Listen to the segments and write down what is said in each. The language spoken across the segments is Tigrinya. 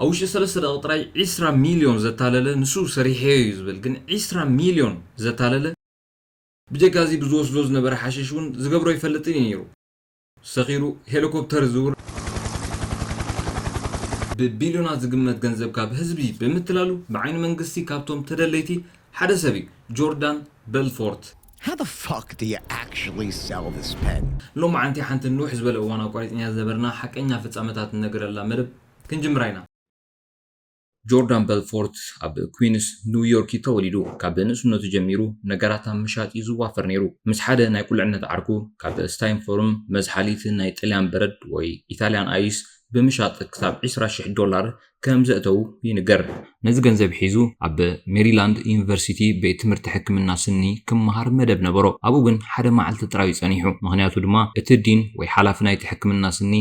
ኣብ ውሽጢ ሰለስተ ደቂ ጥራይ ዒስራ ሚልዮን ዘታለለ፣ ንሱ ሰሪሐዮ እዩ ዝብል ግን ዒስራ ሚልዮን ዘታለለ፣ ብጀካ እዚ ብዝወስዶ ዝነበረ ሓሽሽ እውን ዝገብሮ ይፈልጥን እዩ ነይሩ። ሰኺሩ ሄሊኮፕተር ዝውር ብቢልዮናት ዝግመት ገንዘብ ካብ ህዝቢ ብምትላሉ ብዓይኒ መንግስቲ ካብቶም ተደለይቲ ሓደ ሰብ እዩ። ጆርዳን በልፎርት። How the fuck do you actually sell this pen? ሎማዓንቲ ሓንቲ ንውሕ ዝበለ እዋን ኣቋሪፅና ዝነበርና ሓቀኛ ፍፃመታት ንነገረላ መደብ ክንጅምራ ኢና። ጆርዳን በልፎርት ኣብ ኩዊንስ ኒውዮርክ እዩ ተወሊዱ። ካብ ንእስነቱ ጀሚሩ ነገራት ኣብ ምሻጥ እዩ ዝዋፈር ነይሩ። ምስ ሓደ ናይ ቁልዕነት ዓርኩ ካብ ስታይንፎርም መዝሓሊት ናይ ጥልያን በረድ ወይ ኢታልያን ኣይስ ብምሻጥ ክሳብ ዒስራ ሽሕ ዶላር ከም ዘእተዉ ይንገር። ነዚ ገንዘብ ሒዙ ኣብ ሜሪላንድ ዩኒቨርሲቲ ቤት ትምህርቲ ሕክምና ስኒ ክመሃር መደብ ነበሮ። ኣብኡ ግን ሓደ መዓልቲ ጥራይ እዩ ጸኒሑ። ምኽንያቱ ድማ እቲ ዲን ወይ ሓላፊ ናይቲ ሕክምና ስኒ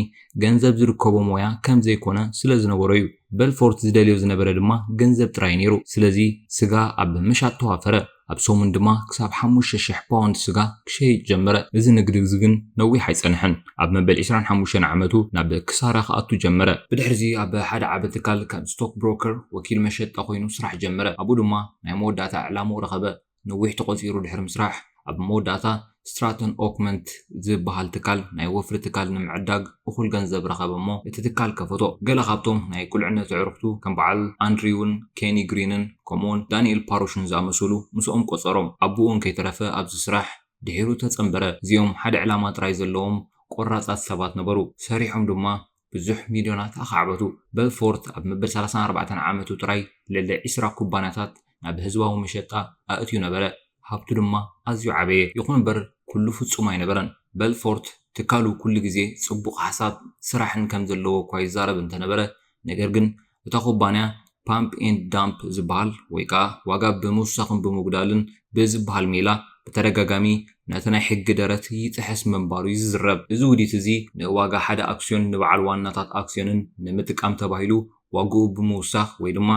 ገንዘብ ዝርከቦ ሞያ ከም ዘይኮነ ስለ ዝነበሮ እዩ። በልፎርት ዝደልዮ ዝነበረ ድማ ገንዘብ ጥራይ ነይሩ። ስለዚ ስጋ ኣብ ምሻጥ ተዋፈረ። ኣብ ሰሙን ድማ ክሳብ ሓሙሽተ ሽሕ ፓውንድ ስጋ ክሸይጥ ጀመረ። እዚ ንግዲ እዚ ግን ነዊሕ ኣይጸንሐን። ኣብ መበል ዒስራን ሓሙሽተን ዓመቱ ናብ ክሳራ ክኣቱ ጀመረ። ብድሕርዚ ኣብ ሓደ ዓቢ ትካል ከም ስቶክ ብሮከር፣ ወኪል መሸጣ ኮይኑ ስራሕ ጀመረ። ኣብኡ ድማ ናይ መወዳእታ ዕላምኡ ረኸበ። ነዊሕ ተቖጺሩ ድሕሪ ምስራሕ፣ ኣብ መወዳእታ ስትራተን ኦክመንት ዝበሃል ትካል ናይ ወፍሪ ትካል ንምዕዳግ እኹል ገንዘብ ረኸበ እሞ እቲ ትካል ከፈቶ። ገለ ካብቶም ናይ ቁልዕነት ኣዕሩኽቱ ከም በዓል ኣንድሪውን ኬኒ ግሪንን ከምኡውን ዳንኤል ፓሩሽን ዝኣመሰሉ ምስኦም ቆጸሮም። ኣቦኡ እንከይተረፈ ኣብዚ ስራሕ ድሒሩ ተጸንበረ። እዚኦም ሓደ ዕላማ ጥራይ ዘለዎም ቆራጻት ሰባት ነበሩ። ሰሪሖም ድማ ብዙሕ ሚልዮናት ኣኻዕበቱ። በልፎርት ኣብ መበል ሰላሳን ኣርባዕተን ዓመቱ ጥራይ ልዕሊ ዒስራ ኩባንያታት ናብ ህዝባዊ መሸጣ ኣእትዩ ነበረ። ሃብቱ ድማ ኣዝዩ ዓበየ። ይኹን እምበር ኩሉ ፍጹም ኣይነበረን። በልፎርት ትካሉ ኩሉ ግዜ ጽቡቕ ሓሳብ ስራሕን ከም ዘለዎ እኳ ይዛረብ እንተነበረ፣ ነገር ግን እታ ኩባንያ ፓምፕ ኤንድ ዳምፕ ዝበሃል ወይ ከኣ ዋጋ ብምውሳኽን ብምጉዳልን ብዝበሃል ሜላ ብተደጋጋሚ ነቲ ናይ ሕጊ ደረት ይጥሕስ ምንባሩ እዩ ዝዝረብ። እዚ ውዲት እዚ ንዋጋ ሓደ ኣክስዮን ንበዓል ዋናታት ኣክስዮንን ንምጥቃም ተባሂሉ ዋግኡ ብምውሳኽ ወይ ድማ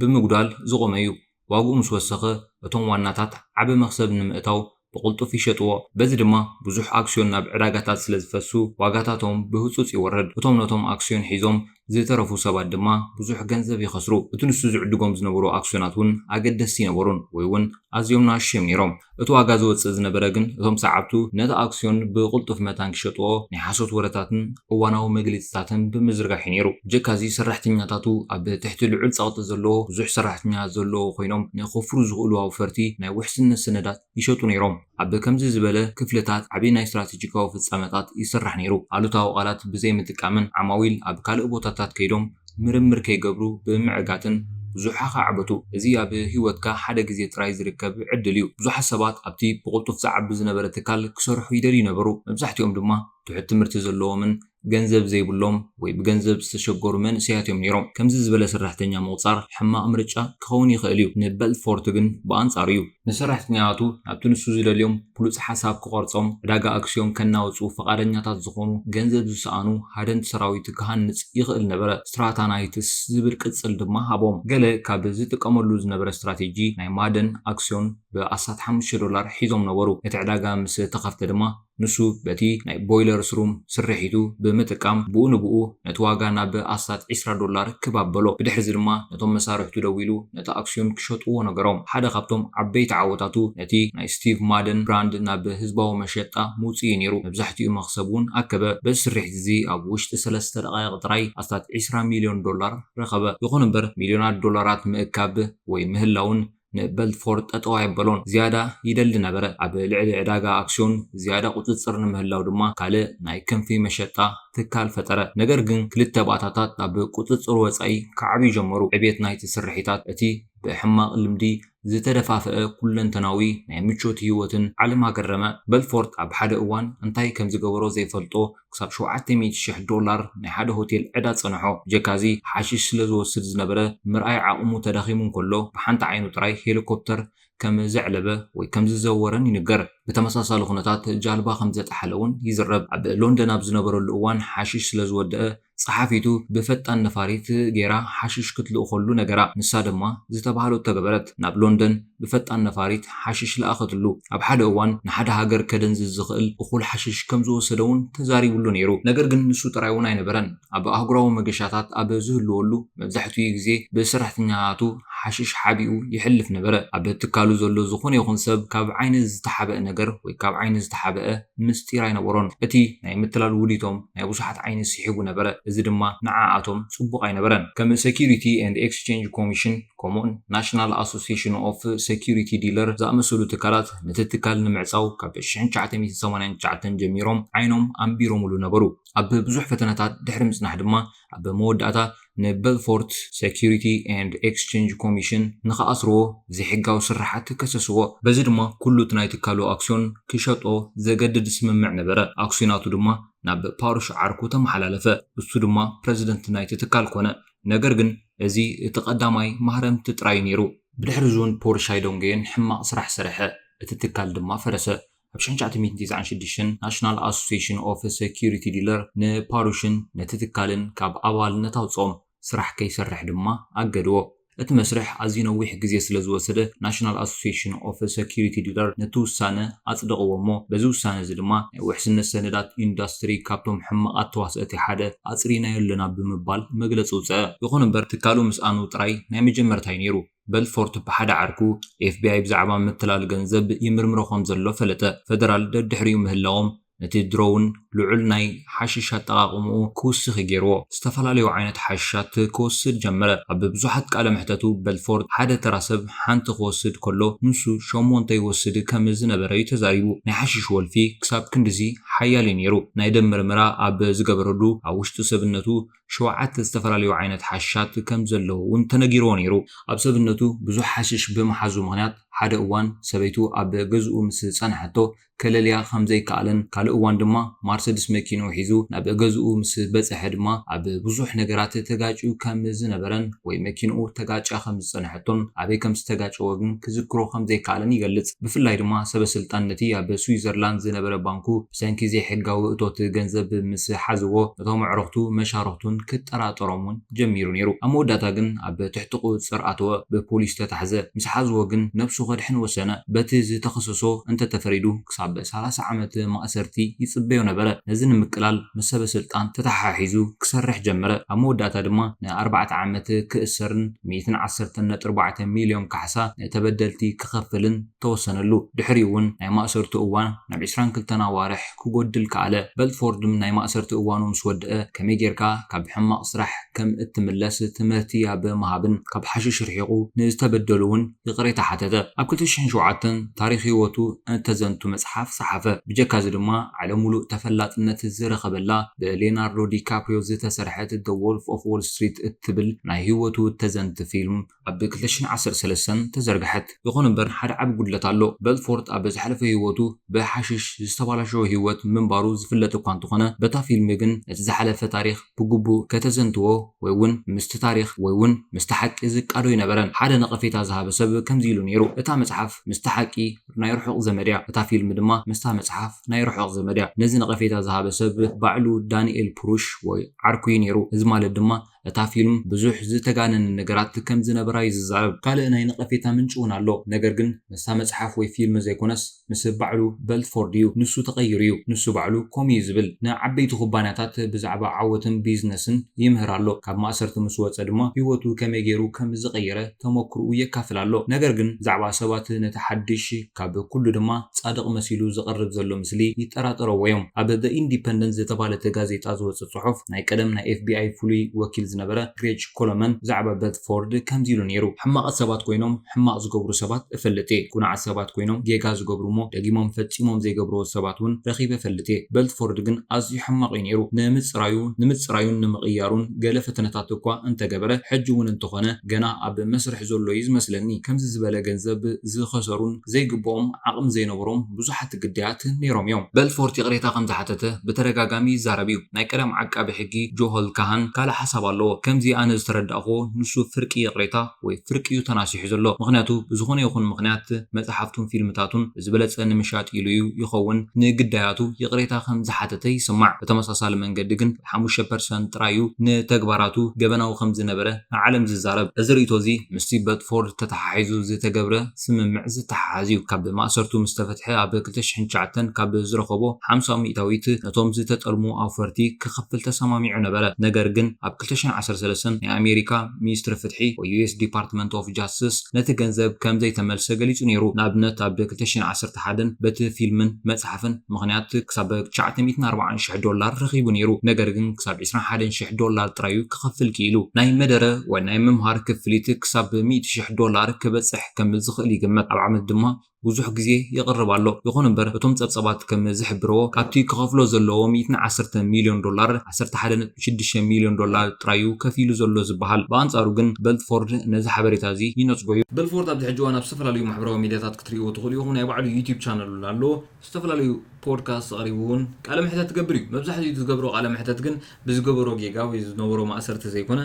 ብምጉዳል ዝቖመ እዩ። ዋግኡ ምስ ወሰኸ እቶም ዋናታት ዓቢ መኽሰብ ንምእታው ብቕልጡፍ ይሸጥዎ። በዚ ድማ ብዙሕ ኣክስዮን ናብ ዕዳጋታት ስለ ዝፈሱ ዋጋታቶም ብህጹጽ ይወርድ። እቶም ነቶም ኣክስዮን ሒዞም ዝተረፉ ሰባት ድማ ብዙሕ ገንዘብ ይኸስሩ። እቲ ንሱ ዝዕድጎም ዝነበሩ ኣክስዮናት እውን ኣገደስቲ ይነበሩን ወይ እውን ኣዝዮም ንኣሽዮም ነይሮም። እቲ ዋጋ ዝወጽእ ዝነበረ ግን እቶም ሰዓብቱ ነቲ ኣክስዮን ብቕልጡፍ መታን ክሸጥዎ ናይ ሓሶት ወረታትን እዋናዊ መግለጺታትን ብምዝርጋሕ እዩ ነይሩ። ብጀካዚ ሰራሕተኛታቱ ኣብ ትሕቲ ልዑል ጸቕጢ ዘለዎ ብዙሕ ሰራሕተኛ ዘለዎ ኮይኖም ንኸፍሩ ዝኽእሉ ኣውፈርቲ ናይ ውሕስነት ሰነዳት ይሸጡ ነይሮም። ኣብ ከምዚ ዝበለ ክፍልታት ዓቢ ናይ ስትራቴጂካዊ ፍጻመታት ይስራሕ ነይሩ። ኣሉታዊ ቃላት ብዘይ ምጥቃምን ዓማዊል ኣብ ካልእ ቦታታት ከይዶም ምርምር ከይገብሩ ብምዕጋትን ብዙሕ ኣኻዕበቱ። እዚ ኣብ ህይወትካ ሓደ ግዜ ጥራይ ዝርከብ ዕድል እዩ። ብዙሓት ሰባት ኣብቲ ብቕልጡፍ ዝዓቢ ዝነበረ ትካል ክሰርሑ ይደልዩ ነበሩ። መብዛሕትኦም ድማ ትሑት ትምህርቲ ዘለዎምን ገንዘብ ዘይብሎም ወይ ብገንዘብ ዝተሸገሩ መንእሰያት እዮም ነይሮም። ከምዚ ዝበለ ሰራሕተኛ ምቑጻር ሕማቕ ምርጫ ክኸውን ይኽእል እዩ። ንበልፎርት ግን ብኣንጻሩ እዩ። ንሰራሕተኛታቱ ናብቲ ንሱ ዝደልዮም ብሉጽ ሓሳብ ክቐርጾም፣ ዕዳጋ ኣክስዮን ከናውጹ ፍቓደኛታት ዝኾኑ ገንዘብ ዝሰኣኑ ሃደንቲ ሰራዊት ክሃንጽ ይኽእል ነበረ። ስትራታናይትስ ዝብል ቅጽል ድማ ሃቦም። ገለ ካብ ዝጥቀመሉ ዝነበረ ስትራቴጂ ናይ ማደን ኣክስዮን ብኣስታት ሓሙሽተ ዶላር ሒዞም ነበሩ። እቲ ዕዳጋ ምስ ተኸፍተ ድማ ንሱ በቲ ናይ ቦይለርስ ሩም ስርሒቱ ብምጥቃም ብኡ ንብኡ ነቲ ዋጋ ናብ ኣስታት ዒስራ ዶላር ክብ ኣበሎ። ብድሕርዚ ድማ ነቶም መሳርሕቱ ደዊሉ ነቲ ኣክስዮን ክሸጥዎ ነገሮም። ሓደ ካብቶም ዓበይቲ ዓወታቱ ነቲ ናይ ስቲቭ ማደን ብራንድ ናብ ህዝባዊ መሸጣ ምውጽእ እዩ ነይሩ። መብዛሕትኡ መኽሰብ እውን ኣከበ። በዚ ስርሒት እዚ ኣብ ውሽጢ ሰለስተ ደቓይቕ ጥራይ ኣስታት ዒስራ ሚልዮን ዶላር ረኸበ። ይኹን እምበር ሚልዮናት ዶላራት ምእካብ ወይ ምህላውን ንበልፎርት ጠጠው ኣየበሎን። ዝያዳ ይደሊ ነበረ። ኣብ ልዕሊ ዕዳጋ ኣክስዮን ዝያዳ ቁጽጽር ንምህላው ድማ ካልእ ናይ ክንፊ መሸጣ ትካል ፈጠረ። ነገር ግን ክልተ ባእታታት ኣብ ቁጽጽር ወጻኢ ክዓብዩ ጀመሩ። ዕብየት ናይቲ ስርሒታት፣ እቲ ብሕማቕ ልምዲ ዝተደፋፈአ ኩለንተናዊ ናይ ምቾት ህይወትን ዓለም ኣገረመ። በልፎርት ኣብ ሓደ እዋን እንታይ ከም ዝገበሮ ዘይፈልጦ ክሳብ ሸውዓተ ሚእቲ ሽሕ ዶላር ናይ ሓደ ሆቴል ዕዳ ጸንሖ። ብጀካዚ ሓሽሽ ስለ ዝወስድ ዝነበረ ምርኣይ ዓቕሙ ተዳኺሙ እንከሎ ብሓንቲ ዓይኑ ጥራይ ሄሊኮፕተር ከም ዘዕለበ ወይ ከም ዝዘወረን ይንገር። ብተመሳሳሊ ኩነታት ጃልባ ከም ዘጠሓለ እውን ይዝረብ። ኣብ ሎንደን ኣብ ዝነበረሉ እዋን ሓሽሽ ስለ ዝወደአ ጸሓፊቱ ብፈጣን ነፋሪት ገይራ ሓሽሽ ክትልእኸሉ ነገራ። ንሳ ድማ ዝተባህሎ ተገበረት። ናብ ሎንደን ብፈጣን ነፋሪት ሓሽሽ ለኣኸትሉ። ኣብ ሓደ እዋን ንሓደ ሃገር ከደንዝዝ ዝኽእል እኹል ሓሽሽ ከም ዝወሰደ እውን ተዛሪብሉ ነይሩ። ነገር ግን ንሱ ጥራይ እውን ኣይነበረን። ኣብ ኣህጉራዊ መገሻታት ኣብ ዝህልወሉ፣ መብዛሕትኡ ግዜ ብሰራሕተኛታቱ ሓሽሽ ሓቢኡ ይሕልፍ ነበረ። ኣብ ትካሉ ዘሎ ዝኾነ ይኹን ሰብ ካብ ዓይኒ ዝተሓብአ ነገር ወይ ካብ ዓይኒ ዝተሓብአ ምስጢር ኣይነበሮን። እቲ ናይ ምትላል ውዲቶም ናይ ብዙሓት ዓይኒ ስሒቡ ነበረ። እዚ ድማ ንዓኣቶም ጽቡቕ ኣይነበረን። ከም Security and Exchange Commission ከምኡውን National Association of Security Dealer ዝኣመሰሉ ትካላት ነቲ ትካል ንምዕጻው ካብ ሽሕን ትሽዓተ ሚእትን ሰማንያን ትሽዓተን ጀሚሮም ዓይኖም ኣንቢሮምሉ ነበሩ። ኣብ ብዙሕ ፈተነታት ድሕሪ ምጽናሕ ድማ ኣብ መወዳእታ ንበልፎርት Security and Exchange Commission ንኽኣስርዎ ዘይሕጋዊ ስርሓት ከሰስዎ። በዚ ድማ ኩሉ እቲ ናይ ትካሉ ኣክስዮን ክሸጦ ዘገድድ ስምምዕ ነበረ። ኣክስዮናቱ ድማ ናብ ፓሩሽ ዓርኩ ተመሓላለፈ። እሱ ድማ ፕረዚደንት ናይቲ ትካል ኮነ። ነገር ግን እዚ እቲ ቀዳማይ ማህረምቲ ጥራይ ነይሩ። ብድሕሪ እዚውን ፖርሻይ ዶንገየን ሕማቕ ስራሕ ሰረሐ። እቲ ትካል ድማ ፈረሰ። ኣብ ሽሕን ትሽዓተ ሚእትን ተስዓን ሽዱሽተን National Association of Security Dealer ንፓሩሽን ነቲ ትካልን ካብ ኣባልነት ኣውጽኦም። ስራሕ ከይሰርሕ ድማ ኣገድዎ። እቲ መስርሕ ኣዝዩ ነዊሕ ግዜ ስለ ዝወሰደ፣ National Association of Security Dealer ነቲ ውሳነ ኣጽደቕዎ እሞ፣ በዚ ውሳነ እዚ ድማ ናይ ውሕስነት ሰነዳት ኢንዱስትሪ ካብቶም ሕማቓት ተዋስእቲ ሓደ ኣጽሪናዮ ኣለና ብምባል መግለጺ ውጽአ። ይኹን እምበር፣ ትካሉ ምስኣኑ ጥራይ ናይ መጀመርታይ ነይሩ። በልፎርት ብሓደ ዓርኩ ኤፍ ቢ ኣይ ብዛዕባ ምትላል ገንዘብ ይምርምሮ ከም ዘሎ ፈለጠ። ፈደራል ደድሕሪኡ ምህላዎም ነቲ ድሮውን ልዑል ናይ ሓሽሽ ኣጠቓቕምኡ ክውስኽ ገይርዎ። ዝተፈላለዩ ዓይነት ሓሽሻት ክወስድ ጀመረ። ኣብ ብዙሓት ቃለ መሕተቱ በልፎርት ሓደ ተራ ሰብ ሓንቲ ክወስድ ከሎ ንሱ ሸሞንተ ይወስድ ከም ዝነበረ እዩ ተዛሪቡ። ናይ ሓሽሽ ወልፊ ክሳብ ክንድዚ ሓያል እዩ ነይሩ። ናይ ደም ምርመራ ኣብ ዝገበረሉ ኣብ ውሽጢ ሰብነቱ ሸውዓተ ዝተፈላለዩ ዓይነት ሓሽሻት ከም ዘለዉ እውን ተነጊርዎ ነይሩ። ኣብ ሰብነቱ ብዙሕ ሓሽሽ ብምሓዙ ምኽንያት ሓደ እዋን ሰበይቱ ኣብ ገዝኡ ምስ ጸንሐቶ ከለልያ ከም ዘይከኣለን፣ ካልእ እዋን ድማ ማርሰድስ መኪንኡ ሒዙ ናብ ገዝኡ ምስ በጽሐ ድማ ኣብ ብዙሕ ነገራት ተጋጭዩ ከም ዝነበረን ወይ መኪንኡ ተጋጭያ ከም ዝጸንሐቶን ኣበይ ከም ዝተጋጨወ ግን ክዝክሮ ከም ዘይከኣለን ይገልጽ። ብፍላይ ድማ ሰበ ስልጣን ነቲ ኣብ ስዊዘርላንድ ዝነበረ ባንኩ ብሰንኪ ዘይሕጋዊ እቶት ገንዘብ ምስ ሓዝዎ ነቶም ኣዕሩኽቱ መሻርኽቱን ክጠራጠሮም እውን ጀሚሩ ነይሩ። ኣብ መወዳእታ ግን ኣብ ትሕቲ ቁጽጽር ኣተወ፣ ብፖሊስ ተታሕዘ። ምስ ሓዝዎ ግን ነብሱ ከድሕን ወሰነ። በቲ ዝተኸሰሶ እንተተፈሪዱ ክሳብ ሰላሳ ዓመት ማእሰርቲ ይጽበዮ ነበረ። ነዚ ንምቅላል ምስ ሰበ ስልጣን ተተሓሒዙ ክሰርሕ ጀመረ። ኣብ መወዳእታ ድማ ንኣርባዕተ ዓመት ክእሰርን ሚእትን ዓሰርተን ነጥቢ ኣርባዕተ ሚልዮን ካሕሳ ንተበደልቲ ክኸፍልን ተወሰነሉ። ድሕሪኡ እውን ናይ ማእሰርቱ እዋን ናብ ዕስራን ክልተን ኣዋርሕ ክጎድል ከኣለ። በልትፎርድም ናይ ማእሰርቲ እዋኑ ምስ ወድአ ከመይ ጌርካ ካብ ሕማቕ ስራሕ ከም እትምለስ ትምህርቲ ኣብ ምሃብን ካብ ሓሽሽ ርሒቑ ንዝተበደሉ እውን ይቕሬታ ሓተተ። ኣብ ክልተ ሽሕን ሸውዓተን ታሪኽ ህይወቱ እተዘንቱ መጽሓፍ ጸሓፈ። ብጀካ እዚ ድማ ዓለም ሙሉእ ተፈላጥነት ዝረኸበላ ብሌናርዶ ዲካፕሪዮ ዝተሰርሐት The Wolf of Wall Street እትብል ናይ ህይወቱ እተዘንት ፊልም ኣብ ክልተ ሽሕን ዓሰርተ ሰለስተን ተዘርግሐት። ይኹን እምበር ሓደ ዓቢ ጉድለት ኣሎ። በልትፎርድ ኣብ ዝሓለፈ ህይወቱ ብሓሽሽ ዝተባላሸወ ህይወት ምንባሩ ዝፍለጥ እኳ እንተኾነ፣ በታ ፊልም ግን ነቲ ዝሓለፈ ታሪኽ ብግቡእ ከተዘንትዎ ወይ እውን ምስቲ ታሪኽ ወይ እውን ምስቲ ሓቂ ዝቃዶ ኣይነበረን። ሓደ ነቐፌታ ዝሃበ ሰብ ከምዚ ኢሉ ነይሩ፣ "እታ መጽሓፍ ምስቲ ሓቂ ናይ ርሑቕ ዘመድ እያ፣ እታ ፊልም ድማ ምስታ መጽሓፍ ናይ ርሑቕ ዘመድ እያ." ነዚ ነቐፌታ ዝሃበ ሰብ ባዕሉ ዳንኤል ፕሩሽ ወይ ዓርኩ እዩ ነይሩ። እዚ ማለት ድማ እታ ፊልም ብዙሕ ዝተጋነነ ነገራት ከም ዝነበራ እዩ ዝዛረብ። ካልእ ናይ ነቐፌታ ምንጪ እውን ኣሎ፣ ነገር ግን ምስታ መጽሓፍ ወይ ፊልም ዘይኮነስ ምስ ባዕሉ በልትፎርድ እዩ። ንሱ ተቐይሩ እዩ። ንሱ ባዕሉ ከምኡ እዩ ዝብል። ንዓበይቲ ኩባንያታት ብዛዕባ ዓወትን ቢዝነስን ይምህር ኣሎ። ካብ ማእሰርቲ ምስ ወጸ ድማ ህይወቱ ከመይ ገይሩ ከም ዝቐየረ ተመክሮኡ የካፍል ኣሎ። ነገር ግን ብዛዕባ ሰባት ነቲ ሓድሽ፣ ካብ ኩሉ ድማ ጻድቕ መሲሉ ዝቐርብ ዘሎ ምስሊ ይጠራጠረዎ እዮም። ኣብ The Independent ዝተባህለት ጋዜጣ ዝወጸ ጽሑፍ፣ ናይ ቀደም ናይ ኤፍ ቢ ኣይ ፍሉይ ወኪል ዝነበረ ግሬጅ ኮሎመን ብዛዕባ በልትፎርድ ከምዚ ኢሉ ነይሩ፣ "ሕማቓት ሰባት ኮይኖም ሕማቕ ዝገብሩ ሰባት እፈልጥ እየ። ጉኑዓት ሰባት ኮይኖም ጌጋ ዝገብሩ እሞ ደጊሞም ፈጺሞም ዘይገብርዎ ሰባት እውን ረኺበ እፈልጥ እየ። በልትፎርድ ግን ኣዝዩ ሕማቕ እዩ ነይሩ። ንምጽራዩ፣ ንምጽራዩን ንምቕያሩን ገለ ፈተነታት እኳ እንተገበረ፣ ሕጂ እውን እንተኾነ ገና ኣብ መስርሕ ዘሎ እዩ ዝመስለኒ። ከምዚ ዝበለ ገንዘብ ዝኸሰሩን ዘይግብኦም ዓቕሚ ዘይነበሮም ብዙሓት ግዳያት ነይሮም እዮም." በልትፎርድ ይቕሬታ ከም ዝሓተተ ብተደጋጋሚ ይዛረብ እዩ። ናይ ቀደም ዓቃቢ ሕጊ ጆሆል ካሃን ካልእ ሓሳብ ኣሎ። ኣለዎ። ከምዚ ኣነ ዝተረዳእክዎ ንሱ ፍርቂ ይቕሬታ ወይ ፍርቂ እዩ ተናሲሑ ዘሎ። ምኽንያቱ ብዝኾነ ይኹን ምኽንያት መጽሓፍቱን ፊልምታቱን ብዝበለጸ ንምሻጥ ኢሉ እዩ ይኸውን ንግዳያቱ ይቕሬታ ከም ዝሓተተ ይስማዕ። ብተመሳሳሊ መንገዲ ግን ሓሙሽተ ፐርሰንት ጥራይ እዩ ንተግባራቱ ገበናዊ ከም ዝነበረ ንዓለም ዝዛረብ። እዚ ርእይቶ እዚ ምስቲ በትፎርድ ተተሓሒዙ ዝተገብረ ስምምዕ ዝተሓሓዝ እዩ። ካብ ማእሰርቱ ምስ ተፈትሐ ኣብ ክልተ ሽሕን ትሽዓተን ካብ ዝረኸቦ ሓምሳ ሚእታዊት ነቶም ዝተጠልሙ ኣውፈርቲ ክኸፍል ተሰማሚዑ ነበረ። ነገር ግን ኣብ ክልተ ሽሕን ዓሰርተ ሰለስተን ናይ ኣሜሪካ ሚኒስትሪ ፍትሒ ወይ ዩ ኤስ ዲፓርትመንት ኦፍ ጃስቲስ ነቲ ገንዘብ ከም ዘይተመልሰ ገሊጹ ነይሩ። ንኣብነት ኣብ ክልተ ሽሕን ዓሰርተ ሓደን በቲ ፊልምን መጽሓፍን ምኽንያት ክሳብ ትሽዓተ ሚእትን ኣርባዓን ሽሕ ዶላር ረኺቡ ነይሩ። ነገር ግን ክሳብ ዕስራን ሓደን ሽሕ ዶላር ጥራዩ ክኸፍል ክኢሉ። ናይ መደረ ወይ ናይ ምምሃር ክፍሊት ክሳብ ሚእቲ ሽሕ ዶላር ክበጽሕ ከም ዝኽእል ይግመት። ኣብ ዓመት ድማ ብዙሕ ግዜ ይቕርብ ኣሎ። ይኹን እምበር እቶም ጸብጸባት ከም ዝሕብርዎ ካብቲ ክኸፍሎ ዘለዎ ሚእትን ዓሰርተ ሚልዮን ዶላር ዓሰርተ ሓደ ነጥቢ ሽዱሽተ ሚልዮን ዶላር ጥራዩ ከፊሉ ዘሎ ዝበሃል። ብኣንጻሩ ግን በልፎርድ ነዚ ሓበሬታ እዚ ይነጽጎ እዩ። በልፎርድ ኣብዚ ሕጂ እዋን ኣብ ዝተፈላለዩ ማሕበራዊ ሚድያታት ክትርእይዎ ትኽእሉ ኢኹም። ናይ ባዕሉ ዩቲዩብ ቻነል እውን ኣለዎ። ዝተፈላለዩ ፖድካስት ኣቕሪቡ እውን ቃለ ምሕተት ትገብር እዩ። መብዛሕትኡ ዝገብሮ ቃለ ምሕተት ግን ብዝገበሮ ጌጋ ወይ ዝነበሮ ማእሰርቲ ዘይኮነ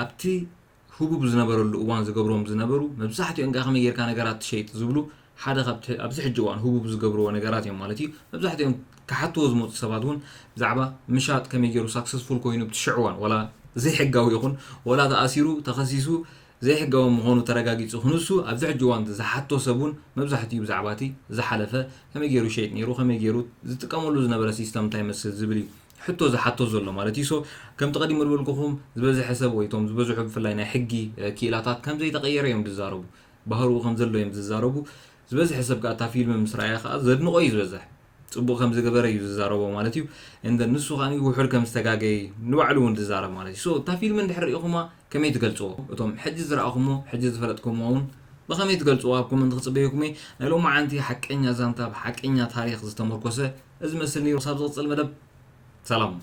ኣብቲ ህቡብ ዝነበረሉ እዋን ዝገብሮም ዝነበሩ መብዛሕትኦም ከኣ ከመይ ጌርካ ነገራት ትሸይጥ ዝብሉ ሓደ ካብቲ ኣብዚ ሕጂ እዋን ህቡብ ዝገብርዎ ነገራት እዮም ማለት እዩ። መብዛሕትኦም ክሓትዎ ዝመፁ ሰባት እውን ብዛዕባ ምሻጥ ከመይ ገይሩ ሳክሰስፉል ኮይኑ ብቲ ሽዑ እዋን ዋላ ዘይሕጋዊ ይኹን ዋላ ተኣሲሩ ተኸሲሱ ዘይሕጋዊ ምዃኑ ተረጋጊፁ ክንሱ ኣብዚ ሕጂ እዋን ዝሓቶ ሰብ እውን መብዛሕትኡ ብዛዕባ እቲ ዝሓለፈ ከመይ ገይሩ ይሸይጥ ነይሩ ከመይ ገይሩ ዝጥቀመሉ ዝነበረ ሲስተም እንታይ ይመስል ዝብል እዩ ሕቶ ዝሓቶ ዘሎ ማለት እዩ። ሶ ከምቲ ቀዲሙ ዝበልኩኹም ዝበዝሐ ሰብ ወይ እቶም ዝበዝሑ ብፍላይ ናይ ሕጊ ክኢላታት ከም ዘይተቐየረ እዮም ዝዛረቡ። ባህርኡ ከም ዘሎ እዮም ዝዛረቡ። ዝበዝሐ ሰብ ከዓ እታ ፊልም ምስ ረኣየ ከዓ ዘድንቖ እዩ ዝበዝሕ። ፅቡቕ ከም ዝገበረ እዩ ዝዛረቦ ማለት እዩ። እንደ ንሱ ከዓ ውሑድ ከም ዝተጋገየ ንባዕሉ እውን ዝዛረብ ማለት እዩ። ሶ እታ ፊልም እንድሕር ርኢኹማ ከመይ ትገልፅዎ? እቶም ሕጂ ዝረኣኹሞ ሕጂ ዝፈለጥኩሞ እውን ብኸመይ ትገልፅዎ? ኣብ ኮመንት ክፅበየኩም እየ። ናይ ሎማዓንቲ ሓቀኛ ዛንታ ብሓቀኛ ታሪክ ዝተመርኮሰ እዚ መስል ነይሩ። ሳብ ዝቕፅል መደብ ሰላም።